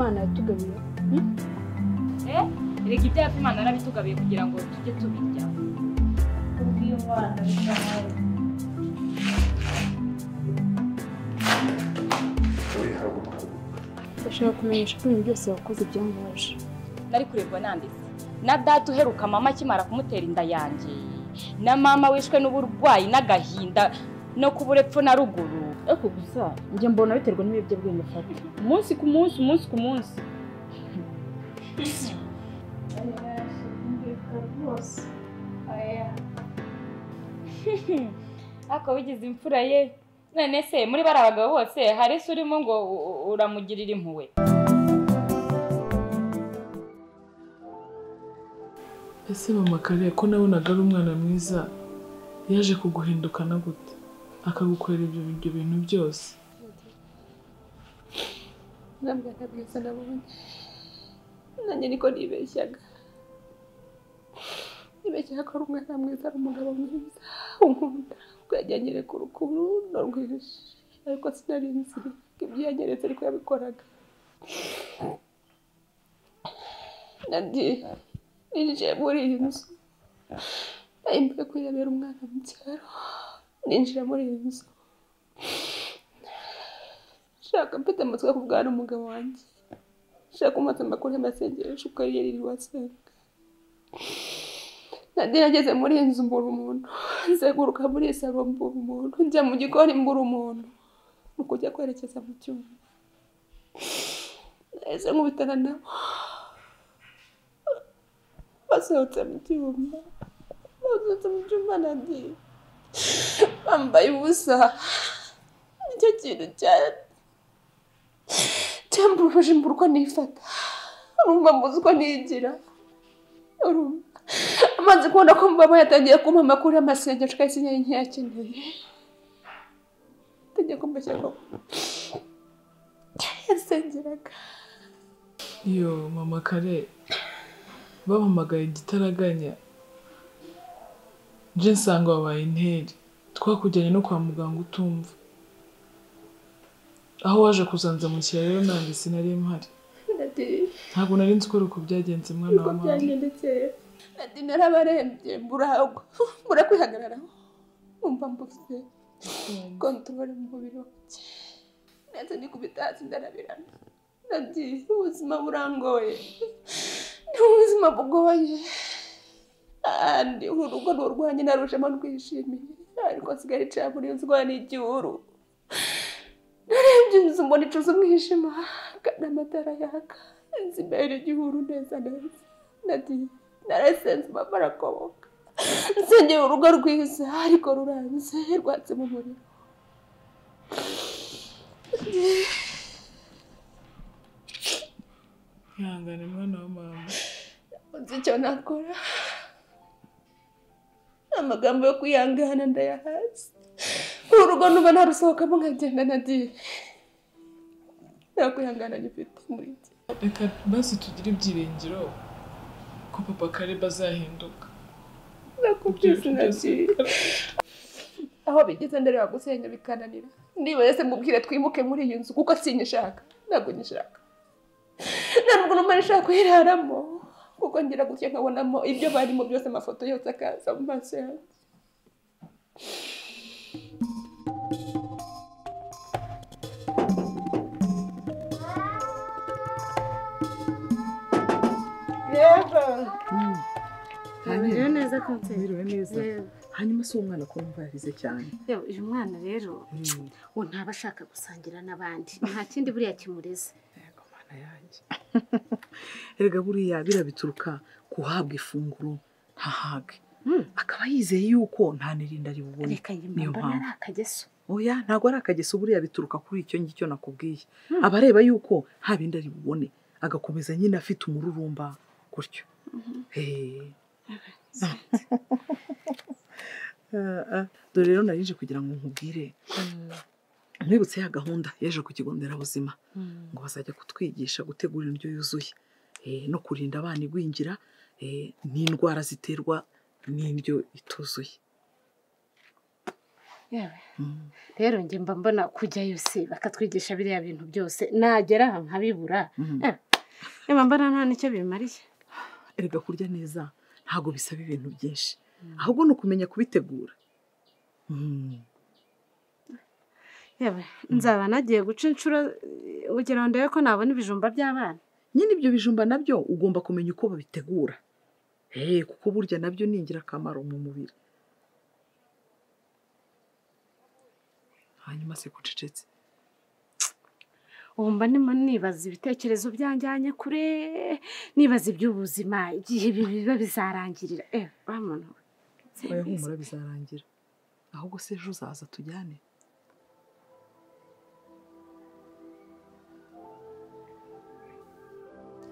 Imana yatugabiye. Reka ibyapa Imana yarabitugabiye kugira ngo tujye tubirya. Kubw'Imana bitamara. Ndashaka kumenyesha ko ibintu byose wakoze byambabaje. Nari kurebwa nanditse. Na data uheruka mama akimara kumutera inda yanjye. Na mama wishwe n'uburwayi n'agahinda no kubura epfo na ruguru. Ariko gusa njye mbona biterwa n'ibiyobyabwenge ufata. Umunsi ku munsi, umunsi ku munsi. Ako wigize imfura ye. None se muri bari abagabo bose hari se urimo ngo uramugirira impuhwe? Ese mama Kare ko nabonaga ari umwana mwiza yaje kuguhindukana gute akagukorera ibyo bintu byose? Ntabwo bwiza nabonye, nanjye niko nibeshyaga. Nibeshyaga ko ari umwana mwiza, ari umugabo mwiza unkunda, ko yagiye anyereka urukundo rwinshi, ariko sinari nzi ko ibyo yanyeretse ariko yabikoraga. Nagiye ninjiye muri iyi nzu, nari kwirebera umwana mu cyaro, ninjira muri iyi nzu nshaka mfite amatsiko yo kuvugana n'umugabo wanjye, nshaka kumubaza amakuru y'amasengesho uko yari yiriwe asenga. Nageze muri iyi nzu mbura umuntu, nzenguruka muri iyi salo mbura umuntu, njya mu gikoni mbura umuntu, mu kujya kwerekeza mu cyumba nahise nkubitana nabo basohotse mu cyumba, basohotse mu cyumba nagiye bambaye ubusa. Nicyo kintu cyamburuje mbura uko nifata, urumva mbuze uko nigira. Urumva amaze kubona ko mubaba yatangiye kumpa amakuru y'amasengesho kandi sinari nkiyakeneye, atangiye kumbeshya ko yasengeraga. Iyo mama Kare bampamagaye igitaraganya, nje nsanga wabaye interi, twakujyanye no kwa muganga utumva. Aho waje kuzanzamukira rero nanjye sinari mpari. Ntabwo nari nzi uko byagenze mwana wa mama. Narabarembye mbura kwihagararaho, numva mbuze kontorore mu mubiri wanjye, ndetse nikubita hasi ndarabirana. Nagiye ubuzima burangoye, ni ubuzima bugoye, kandi urugo ni urwanjye narushemo rwishimiye, ariko nsigaye nicara muri iyo nzu n'igihuru. Narebye inzu mbona icuze umwijima kandi amatara yaka, inzu imbere igihuru neza neza. Nagiye narasenze mama arakoboka, nsengera urugo rwiza ariko ruranze rwatse mu muriro. Ihangane mwana wa mama. Nzi icyo nakora, amagambo yo kwihangana ndayahaze. Urugo nuba narusohokamo nkagenda nagiye, nta kwihangana gifite muri njye. Reka basi tugire ibyiringiro ko papa Kare bazahinduka. Nakubwiye nagiye aho bigeze ndareba gusenya bikananira. Niba yese mubwire twimuke muri iyi nzu kuko sinyishaka, ntabwo nyishaka. Ntabwo numva nshaka kuyiraramo kuko ngira gutya nkabonamo ibyo barimo byose, amafoto yose akaza mu maso yanjye. Mwiriwe neza Kanseri. Mwiriwe neza. Hanyuma se umwana ko numva yarize cyane? Yewe uyu mwana rero uwo ntaba ashaka gusangira n'abandi, nta kindi buriya kimureze. Yego mana yanjye. Erega buriya birabituruka kuhabwa ifunguro ntahage, akaba yizeye yuko nta nirinda ari bubone. Reka niyo mpamvu ari akageso. Oya ntabwo ari akageso, buriya bituruka kuri icyo ngicyo nakubwiye. Abareba yuko nta bindi ari bubone, agakomeza nyine afite umururumba gutyo. Dore rero narije kugira ngo nkubwire, nkwibutse ya gahunda y'ejo ku kigo nderabuzima, ngo bazajya kutwigisha gutegura indyo yuzuye no kurinda abana igwingira n'indwara ziterwa n'indyo ituzuye. Yewe rero njye mba mbona kujyayo se bakatwigisha biriya bintu byose, nagera aha nkabibura. Mba mbona nta nicyo bimariye. Erega kurya neza ntabwo bisaba ibintu byinshi, ahubwo ni ukumenya kubitegura. Yewe nzaba nagiye guca inshuro kugira ngo ndebe ko nabona ibijumba by'abana. Nyine ibyo bijumba nabyo ugomba kumenya uko babitegura, kuko burya nabyo ni ingirakamaro mu mubiri. Hanyuma se kucecetse? Ubu mba ndimo nibaza ibitekerezo byanjyanye kure, nibaza iby'ubuzima igihe ibi biba bizarangirira. Wa muntu we, oya humura bizarangira. Ahubwo se ejo uzaza tujyane?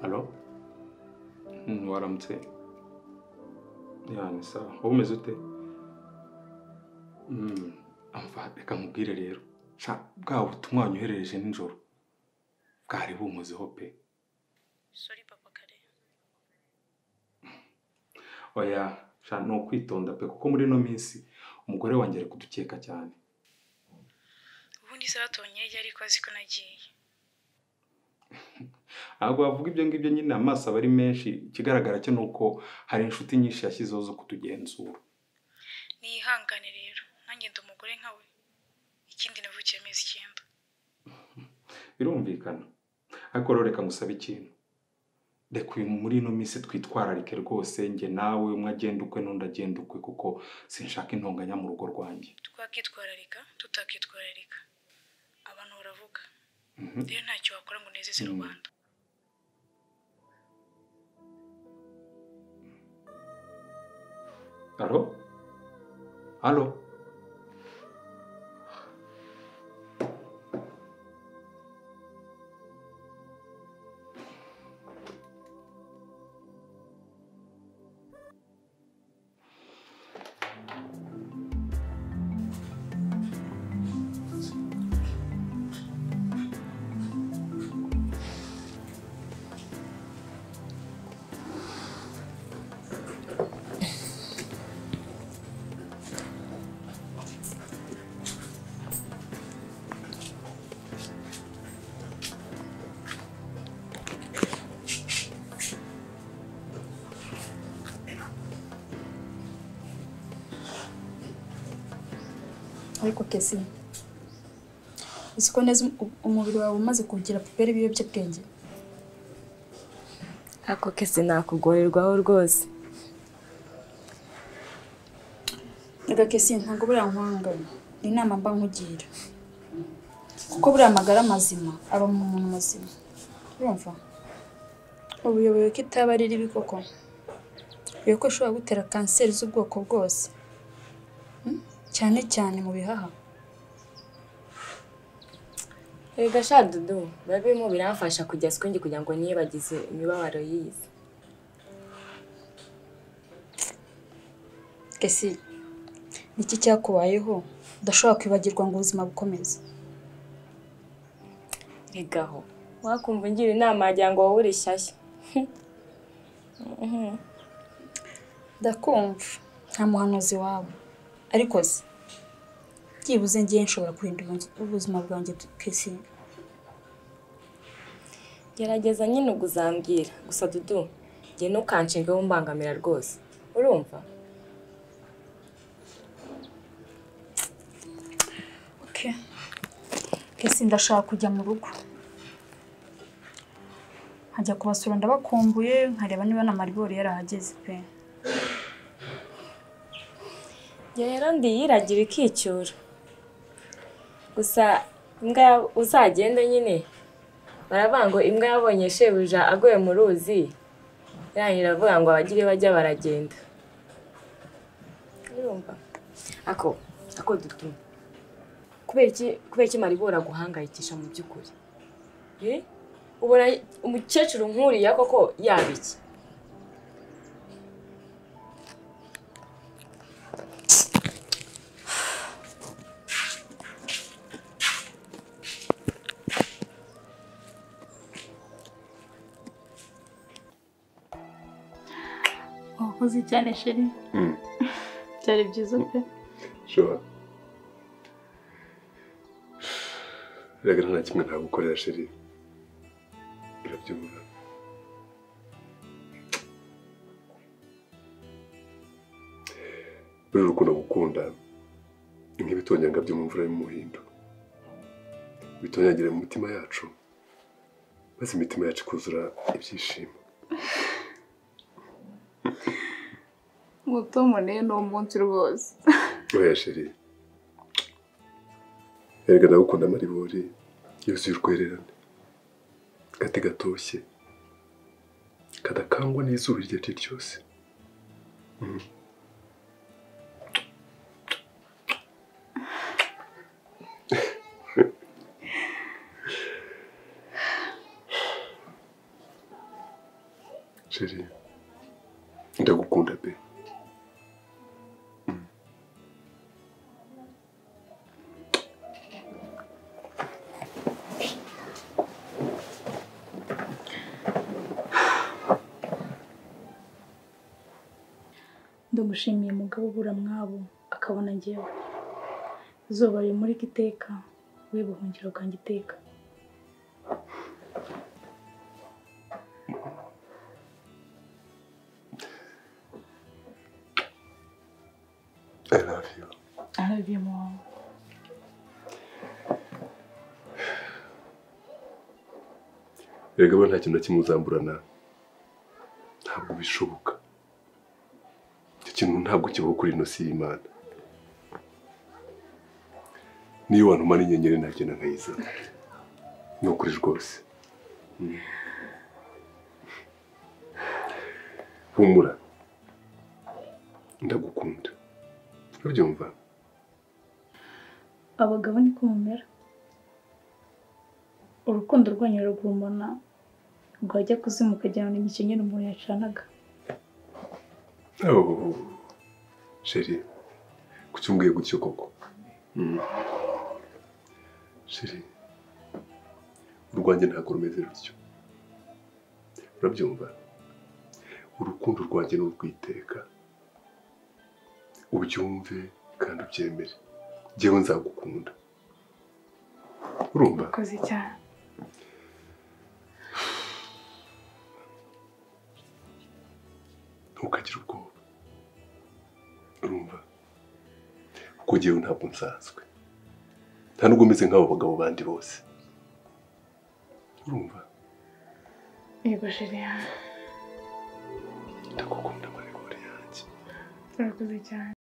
Alo? Waramutse? Ya, ni sawa. Wowe umeze ute? Amva, reka nkubwire rero. Sha, bwa butumwa wanyoherereje nijoro bwari bunkozeho pe. Sorry papa Kare. Oya, sha ni ukwitonda pe, kuko muri ino minsi umugore wanjye ari kudukeka cyane. Ubundi se batonye yari ko azi ko nagiye. Ntabwo bavuga ibyo ngibyo nyine, amaso aba ari menshi. Ikigaragara cyo ni uko hari inshuti nyinshi yashyizeho zo kutugenzura. Nihangane rero, nanjye ndi umugore nkawe. Ikindi navukiye amezi 9. Birumvikana. Ariko rero reka ngusabe ikintu. Reka uyu muri ino minsi twitwararike rwose, njye nawe umwe agenda ukwe n'undi agenda ukwe, kuko sinshaka intonganya mu rugo rwanjye. Twakitwararika, tutakitwararika, abantu baravuga. Rero ntacyo wakora ngo unezeze rubanda. Alo? Alo? Ariko Kesi, uzi ko neza umubiri wawe umaze kugira puperi ibiyobyabwenge? Ako Kesi nakugorerwaho rwose. Reka Kesi, ntabwo buriya nkwanga, ni inama mba nkugira, kuko buriya amagara mazima aba mu muntu muzima. Urumva ubuyoboye ko itaba ari ribi koko, ko ishobora gutera kanseri z'ubwoko bwose, cyane cyane mu bihaha. Erega sha Dudu, biba birimo biramfasha kujya swingi kugira ngo niyibagize imibabaro yize. Kesi, niki cyakubayeho udashobora kwibagirwa ngo ubuzima bukomeze? Regaho, wakumva ngira inama wagira ngo wowe uri shyashya. Ndakumva, nta muhanuzi wawe. Ariko se byibuze ngiye nshobora kurinda ubuzima bwanjye Kesi. Gerageza nyine uguzambwira. Gusa Dudu, njye ntukanshingeho umbangamira rwose. Urumva? Okay. Kesi, ndashaka kujya mu rugo. Nkajya kubasura ndabakumbuye, nkareba niba na Maribori yarahageze pe. Rero ndiyiragira ikicyura. Gusa imbwa uzagenda nyine, baravuga ngo imbwa yabonye shebuja aguye mu ruzi, irangira avuga ngo abagire bajya baragenda. Urumva? Ako Dudu. Kubera iki Maribori aguhangayikisha mu by'ukuri? Ubona umukecuru nkuriya koko yaba iki? Wakoze cyane sheri. Byari byiza pe. Sure. Erega nta kimwe ntagukorera sheri. Urabyumva? Buri rukundo gukunda ni nk'ibitonyanga byo mu mvura y'umuhindo. Bitonyangira mu mitima yacu, maze imitima yacu ikuzura ibyishimo. Mutomone ni umunsi rwose. Oya sheri. Erega ndagukunda amaribori yuzuye urwererane. Gati gatoshye kadakangwa n'izuba iryo ari ryo ryose. Sheri, ndagukunda pe. Ndagushimiye mugabo ubura mwabo akabona njyewe. Izuba rimurika iteka, we buhungiro bwanjye iteka. I love you. I love you more. Erega bo nta kintu na kimwe uzamburana. Ntabwo bishoboka. Icyo kintu ntabwo kibaho kuri ino si y'Imana. Niyo wantuma n'inyenyeri nagenda nkayizana. Ni ukuri rwose. Humura. Ndagukunda. Urabyumva? Abagabo niko mumera. Urukundo rwanyu ruragurumana, rwajya kuzimu ukagira ngo ni imikenyero umuntu yacanaga. Oh, sheri, kuki umbwiye gutyo koko? Sheri, urwanjye ntabwo rumeze rutyo. Urabyumva? Urukundo rwanjye ni urw'iteka. Ubyumve kandi ubyemere. Njyewe nzagukunda. Urumva? Urakoze cyane. Ntukagire ubwoba. Urumva? Kuko njyewe ntabwo nsanzwe. Nta nubwo meze nk'abo bagabo bandi bose. Urumva? Yego sheri. Ndagukunda maribori yanjye. Urakoze cyane.